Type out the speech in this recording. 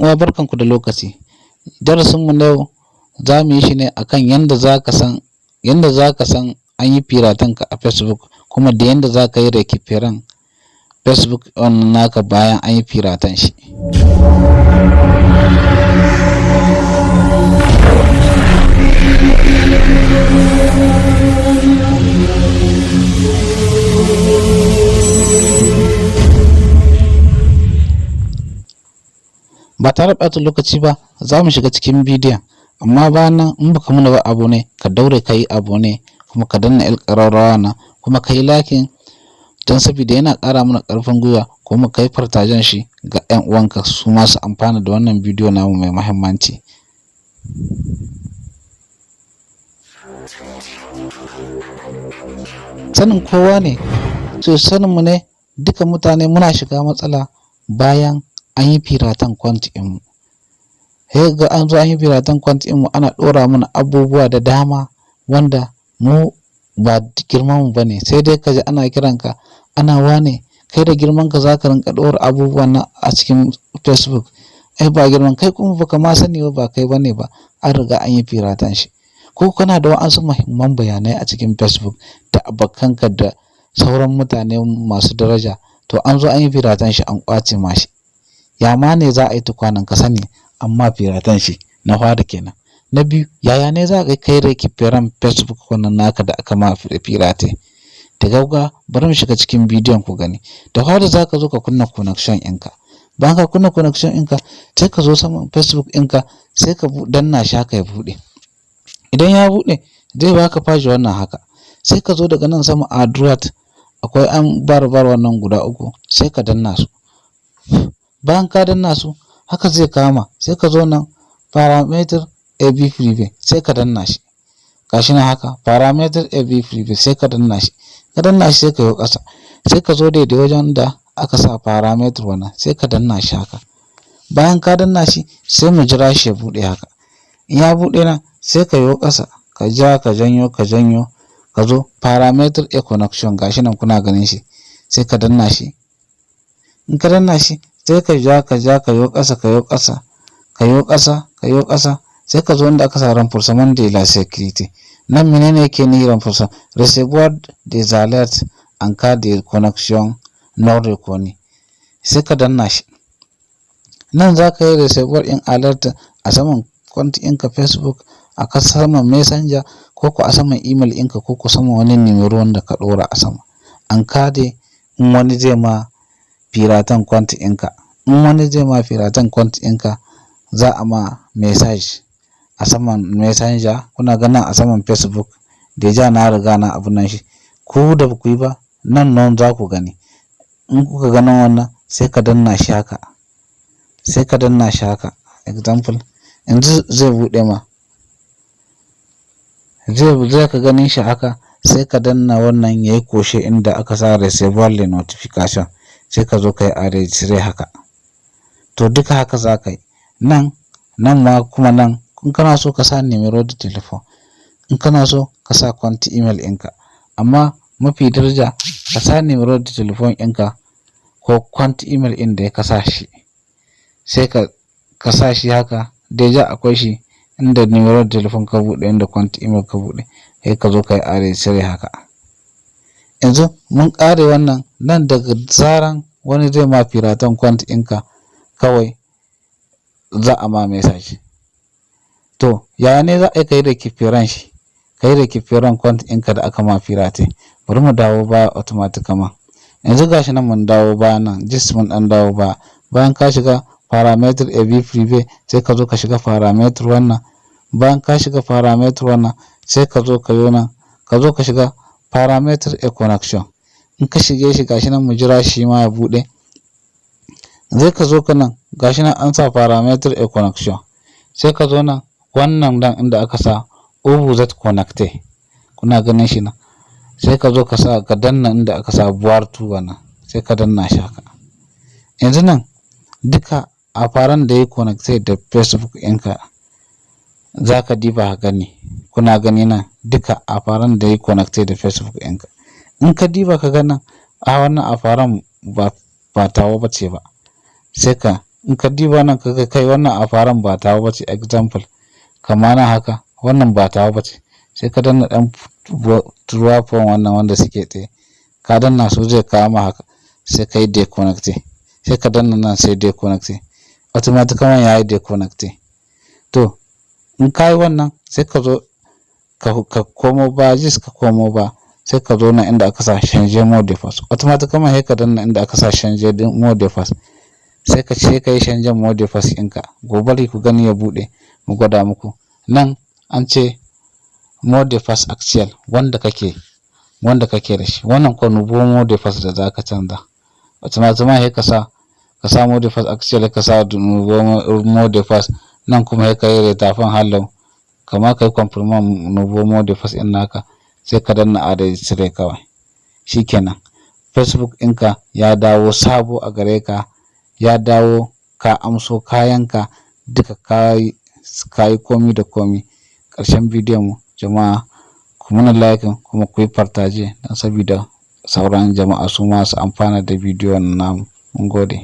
Uwa, barkanku da lokaci. Darasinmu na yau za mu yi shi ne akan yanda za ka san an yi piraten ka a Facebook, kuma da yanda za ka yi récupérer Facebook wannan naka bayan an yi piraten shi. Ba tare da ɓata lokaci ba, za mu shiga cikin bidiyon, amma bayan nan, in baka muna ba abonné, ka daure ka yi abonné, kuma ka danna 'yar ƙararrawa nan, kuma ka yi liking don saboda yana ƙara mana ƙarfin gwiwa, kuma ka yi partager shi ga 'yan uwanka su ma su amfana da wannan bidiyo namu mai muhimmanci. Sanin kowa ne, to saninmu ne duka, mutane muna shiga matsala bayan an yi piraten compte ɗinmu. Sai ga an zo an yi piraten compte ɗinmu, ana ɗora mana abubuwa da dama wanda mu ba girmanmu ba ne. Sai dai ka ji ana kiranka, ana wane, kai da girmanka za ka rinƙa ɗora abubuwan nan a cikin Facebook? Ai ba girman kai, kuma baka ma sani ba, ba kai ba ne ba, an riga an yi piraten shi. Ko kana da wa'ansu muhimman bayanai a cikin Facebook da abokanka da sauran mutane masu daraja, to an zo an yi piraten shi, an ƙwace ma shi. Ya ma ne za a yi tukwanan ka sani amma piraten shi? Na fari kenan. Na biyu, yaya ne za ka kai récupérer Facebook wannan naka da aka ma pirate? Da gaugawa bari mu shiga cikin bidiyon ku gani. Da fari za ka zo ka kunna connection ɗinka. Bayan ka kunna connection ɗinka, sai ka zo saman Facebook ɗinka, sai ka danna shi haka ya buɗe. Idan ya buɗe, zai baka page wannan haka. Sai ka zo daga nan sama à droite, akwai an bar bar wannan guda uku, sai ka danna su. Bayan ka danna su haka, zai kama, sai ka zo nan paramètres et vie privée, sai ka danna shi. Gashi nan haka, paramètres et vie privée, sai ka danna shi. Ka danna shi, sai ka yi ƙasa, sai ka zo daidai wajen da aka sa paramètres wannan, sai ka danna shi haka. Bayan ka danna shi, sai mu jira shi ya buɗe haka. In ya buɗe nan, sai ka yo ƙasa, ka ja, ka janyo, ka janyo, ka zo paramètres et connexion. Gashi nan kuna ganin shi, sai ka danna shi. In ka danna shi, sai ka ja, ka ja, ka yo ƙasa, ka yo ƙasa, ka yo ƙasa, ka yo ƙasa, sai ka zo inda aka sa renforcement de la sécurité. Nan menene yake nufi renforcement? Recevoir des alertes en cas de connexion non reconnue, sai ka danna shi. Nan za ka yi recevoir in alert a saman compte ɗinka Facebook, a saman Messenger, ko ko a saman email ɗinka, ko ko saman wani numéro wanda ka ɗora a sama. En cas de in wani zai ma piraten compte ɗinka, in wani zai ma piraten compte ɗinka, za a ma message a saman Messenger. Kuna ganin a saman Facebook déjà na riga na abun nan shi. Ku da ba ku yi ba, nan nan za ku gani. In kuka ganin wannan, sai ka danna shi haka, sai ka danna shi haka. Exemple, yanzu zai buɗe ma, zai ka ganin shi haka, sai ka danna wannan yayi cocher inda aka sa recevoir les notifications, sai ka zo ka yi enregistrer haka. To duka haka za ka yi nan. Nan ma kuma nan, in kana so ka sa numéro de téléphone, in kana so ka sa compte email ɗinka, amma mafi daraja ka sa numéro de téléphone ɗinka ko compte email ɗin da ka sa shi, sai ka sa shi haka. Déjà akwai shi, inda numéro de téléphone ka buɗe, inda compte email ka buɗe, sai ka zo ka yi enregistrer haka. Yanzu mun ƙare wannan. Nan daga zaran wani zai ma piraten compte ɗinka, kawai za a ma message. To yaya ne za a yi ka yi récupérer shi, ka yi récupérer compte ɗinka da aka ma pirate? Bari mu dawo baya automatiquement. Yanzu gashi nan mun dawo baya nan, juste mun ɗan dawo baya. Bayan ka shiga paramètres et vie privée, sai ka zo ka shiga paramètres wannan. Bayan ka shiga paramètres wannan, sai ka zo ka yo nan, ka zo ka shiga paramètres et connexion. In ka shige shi, gashi nan, mu jira shi ma ya buɗe. Zai ka zo ka nan, gashi nan an sa paramètres et connexion, sai ka zo nan wannan dan inda aka sa où vous êtes connecté, kuna ganin shi nan, sai ka zo ka sa, ka danna inda aka sa voir tout wannan, sai ka danna shi haka. Yanzu nan duka appareil da ya connecté da Facebook ɗinka za ka diba ka gani. Kuna gani nan, duka appareil da ya connecté da Facebook ɗinka. In ka diba ka ga nan, a wannan appareil ba tawa ba ce ba, sai ka In ka diba nan, ka ga kai wannan appareil ba tawa bace. Example, kama nan haka, wannan ba tawa bace, sai ka danna ɗan trois points wannan wanda suke tsaye. Ka danna su, zai kawo ma haka, sai ka yi déconnecté. Sai ka danna nan, sai déconnecté. Automatiquement ya yi déconnecté. To, in ka yi wannan, sai ka zo ka komo ba, just ka komo ba, sai ka zo nan inda aka sa "changer mot de passe". Automatiquement sai ka danna inda aka sa "changer mot de passe", sai ka ce ka yi changer mot de passe ɗinka. Gobe ku gani ya buɗe, mu gwada muku. Nan an ce mot de passe actuel, wanda kake da shi. Wannan ko nouveau mot de passe da zaka canza. Automatiquement sai ka sa mot de passe actuel, ka sa nouveau mot de passe. Nan kuma sai ka yi retapant hallau, kamar ka yi confirmer nouveau mot de passe ɗin naka, sai ka danna enregistrer kawai. Shikenan, Facebook ɗinka ya dawo sabo a gare ka, ya dawo, ka amso kayanka duka, ka yi komi da komi. Ƙarshen bidiyon mu, jama'a, ku mana like kuma ku yi partage don sabida sauran jama'a su ma su amfana da bidiyon namu. Mun gode.